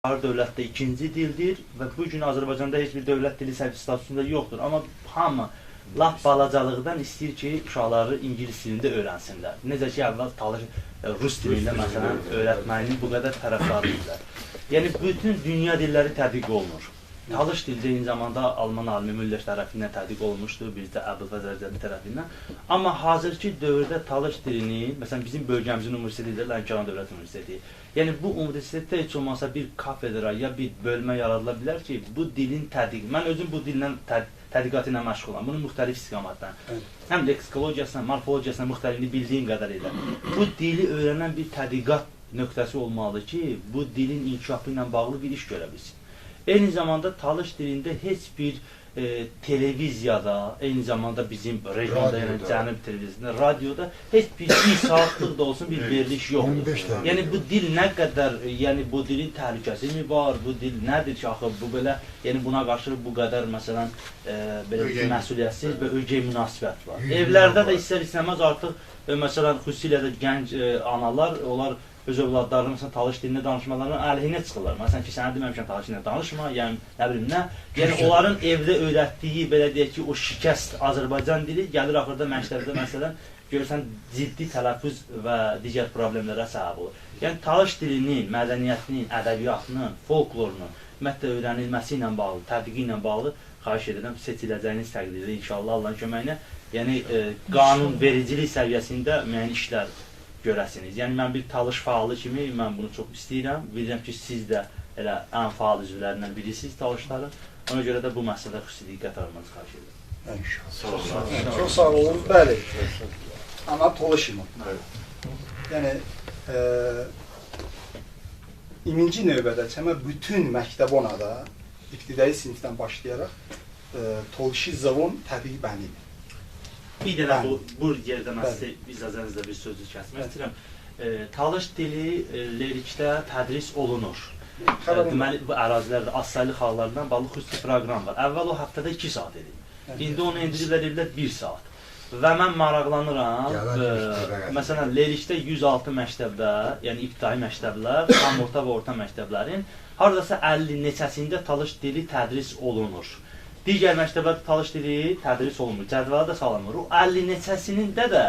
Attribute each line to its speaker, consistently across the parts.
Speaker 1: Dövlətdə ikinci dildir və bu gün Azərbaycanda heç bir dövlət dili səviyyəsi statusunda yoxdur. Amma hamı lap balacalıqdan istəyir ki, uşaqları ingilis dilində öyrənsinlər. Necə ki, əvvəl talış rus dilində məsələn öyrətməyinin bu qədər tərəfdarı idilər. Yəni bütün dünya dilləri tədqiq olunur. Talış dili eyni zamanda Alman alimi Müller tərəfindən tədqiq olunmuşdu, bizdə Əbülfəz Rəcəbi tərəfindən. Amma hazırki dövrdə talış dilini, məsələn bizim bölgəmizin universiteti Lənkəran Dövlət Universiteti. Yəni bu universitetdə heç olmasa bir kafedra ya bir bölmə yaradıla bilər ki, bu dilin tədqiqi. Mən özüm bu dillə tədqiqatı ilə məşğulam. Bunun müxtəlif istiqamətdən. Həm leksikologiyasına, morfologiyasına müxtəlifini bildiyim qədərilə. Bu dili öyrənən bir tədqiqat nöqtəsi olmalıdır ki, bu dilin inkişafı ilə bağlı bir iş görə bilsin. Eyni zamanda talış dilində heç bir televiziyada, eyni zamanda bizim regionda, yəni Cənub televiziyasında, radioda heç bir saatlıq da olsun bir veriliş yoxdur. Yəni bu dil nə qədər, yəni bu dilin təhlükəsi mi var, bu dil nədir ki, axı bu belə, yəni buna qarşı bu qədər məsələn belə məsuliyyətsiz və ögey münasibət var. Evlərdə də istər-istəməz artıq məsələn xüsusilə də gənc analar, onlar öz övladlarını məsələn talış dilində danışmalarının əleyhinə çıxırlar. Məsələn ki, sənə deməmişəm talış dilində danışma, yəni nə bilim nə. Yəni onların evdə öyrətdiyi belə deyək ki, o şikəst Azərbaycan dili gəlir axırda məktəbdə məsələn görürsən ciddi tələffüz və digər problemlərə səbəb olur. Yəni talış dilinin, mədəniyyətinin, ədəbiyyatının, folklorunun ümumiyyətlə öyrənilməsi ilə bağlı, tədqiqi ilə bağlı xahiş edirəm seçiləcəyiniz təqdirdə inşallah Allahın köməyi ilə, yəni qanunvericilik səviyyəsində müəyyən işlər görəsiniz. Yəni mən bir talış faalı kimi mən bunu çox istəyirəm. Bilirəm ki, siz də elə ən faal üzvlərindən birisiniz talışların. Ona görə də bu məsələdə xüsusi diqqət ayırmanızı xahiş edirəm.
Speaker 2: İnşallah. Çox sağ olun. Bəli. Ana Tolışımı. Yəni iminci növbədə çəmə bütün məktəbonada ibtidai sinifdən başlayaraq Tolışi zavon təbii bənidir.
Speaker 1: Bir dənə bu yerdə mən sizə icazənizlə bir sözü kəsmək istəyirəm. Talış dili Lerikdə tədris olunur. Deməli, bu ərazilərdə azsaylı xalqlardan bağlı xüsusi proqram var. Əvvəl o həftədə 2 saat idi. İndi onu endirirlər, edirlər 1 saat. Və mən maraqlanıram, məsələn, Lerikdə 106 məktəbdə, yəni ibtidai məktəblər, tam orta və orta məktəblərin haradasa 50 neçəsində talış dili tədris olunur. Digər məktəblərdə talış dili tədris olunmur, cədvələ də salınmır. O 50 neçəsində də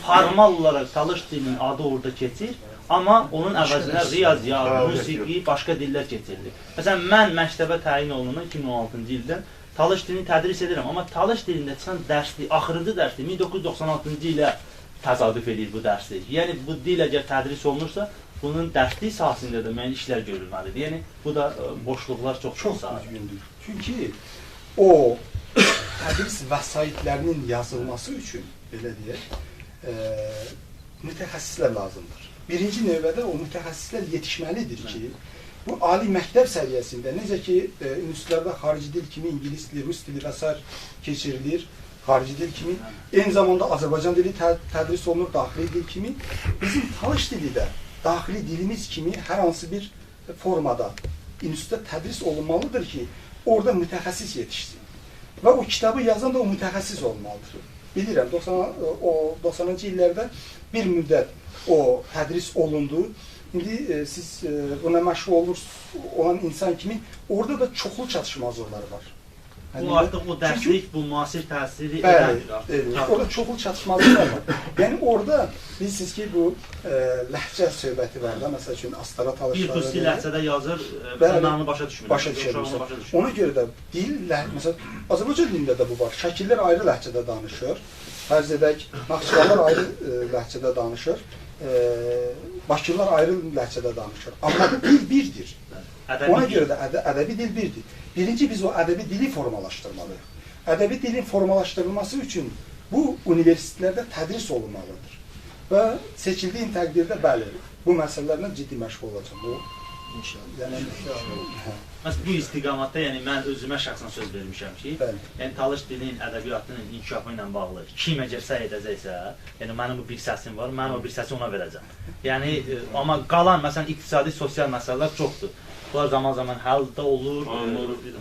Speaker 1: formal olaraq talış dilinin adı orada keçir, amma onun əvəzinə riyaziyyat, musiqi, başqa dillər keçirilir. Məsələn, mən məktəbə təyin olunan 2016-cı ildən talış dilini tədris edirəm, amma talış dilində çıxan dərslik, axırıncı dərslik 1996-cı ilə təsadüf edir bu dərslik. Yəni, bu dil əgər tədris olunursa, bunun dərslik sahəsində də müəyyən işlər görülməlidir. Yəni, bu da boşluqlar çox
Speaker 2: düzgündür. Çünki o tədris vəsaitlərinin yazılması üçün, belə deyək, mütəxəssislər lazımdır. Birinci növbədə o mütəxəssislər yetişməlidir ki, bu ali məktəb səviyyəsində, necə ki, universitetlərdə xarici dil kimi ingilis dili, rus dili və s. keçirilir, xarici dil kimi, eyni zamanda Azərbaycan dili tədris olunur, daxili dil kimi, bizim talış dili də daxili dilimiz kimi hər hansı bir formada institutda tədris olunmalıdır ki, orada mütəxəssis yetişsin. Və o kitabı yazan da o mütəxəssis olmalıdır. Bilirəm, 90-cı illərdə bir müddət o tədris olundu. İndi siz buna məşğul olan insan kimi orada da çoxlu çatışmazlıqlar var.
Speaker 1: Bu artıq o dərslik, bu müasir təsiri edəndir artıq.
Speaker 2: Orada çoxlu çatışmazlıqlar var. Yəni orada bilirsiniz ki, bu ləhcə söhbəti var da, məsəl üçün Astara talışları.
Speaker 1: Bir xüsusi ləhcədə yazır, mənanı başa düşmür.
Speaker 2: Başa düşmür. Ona görə də dil, məsələn, Azərbaycan dilində də bu var. Şəkillər ayrı ləhcədə danışır. Fərz edək, Naxçıvanlar ayrı ləhcədə danışır. Bakılılar ayrı ləhcədə danışır. Amma dil birdir. Ona görə də ədəbi dil birdir. Birinci, biz o ədəbi dili formalaşdırmalıyıq. Ədəbi dilin formalaşdırılması üçün bu universitetlərdə tədris olunmalıdır. Və seçildiyim təqdirdə, bəli, bu məsələlərlə ciddi məşğul olacağam. Bu,
Speaker 1: İnşallah. Məsələn, bu istiqamətdə, yəni mən özümə şəxsən söz vermişəm ki, yəni talış dilinin, ədəbiyyatının inkişafı ilə bağlı kim əgər səy edəcəksə, yəni mənim bu bir səsim var, mən o bir səsi ona verəcəm. Yəni, amma qalan, məsələn, iqtisadi, sosial məsələlər çoxdur. Bunlar zaman-zaman həll də olur,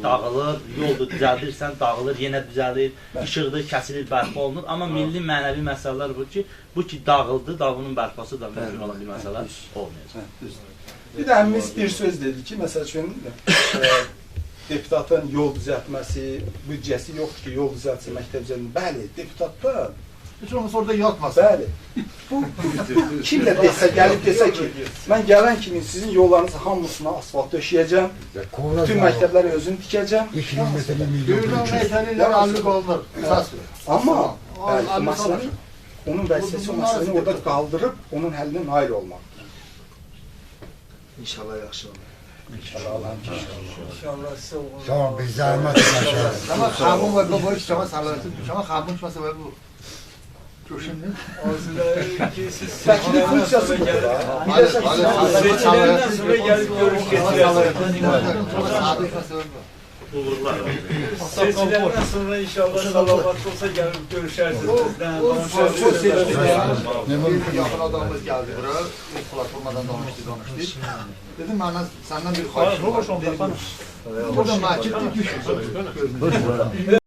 Speaker 1: dağılır, yoldur, düzəldirsən, dağılır, yenə düzəlir, işıqdır, kəsilir, bərpa olunur. Amma milli mənəvi məsələlər bu ki, bu ki dağıldı, dağının bərpası da mümkün olan bir məsələ olmayacaq.
Speaker 2: Bir də əmimiz bir söz dedi ki, məsəl üçün deputatın yol düzəltməsi, büdcəsi yoxdur ki, yol düzəltsin, məktəb düzəltsin. Bəli, deputatda
Speaker 3: Heç olmasa orada yatmasın.
Speaker 2: Bəli. Bu kim də desə, gəlib desə ki, mən gələn kimi sizin yollarınızı hamısına asfalt döşəyəcəm, bütün məktəbləri özüm tikəcəm.
Speaker 3: Görürəm, meytənirlər, 50 qalınır.
Speaker 2: Amma, bəli, məsələni, onun vəzifəsi o məsələni orada qaldırıb, onun həllinə nail olmaqdır.
Speaker 4: İnşallah yaxşı olur.
Speaker 2: İnşallah Allah'ın
Speaker 5: İnşallah sizə uğurlar.
Speaker 6: Tamam, bir zəhmət olmasa.
Speaker 3: Şama xamon var, bu şama salavatı, şama xamon şama var bu. Görüşün.
Speaker 5: Arzulayırıq ki, siz
Speaker 2: Vəkilin funksiyası budur da.
Speaker 5: Seçiləndən sonra gəlib görüş keçirəsiniz.
Speaker 1: Uğurlar.
Speaker 5: Seçiləndən sonra inşallah salavatlı olsa gəlib görüşərsiniz bizdən, danışarsınız.
Speaker 3: Bir yaxın adamımız gəldi bura, platformadan danışdı. Dedim, məndən, səndən bir xahişim var. Burada məkiddir, düşmür.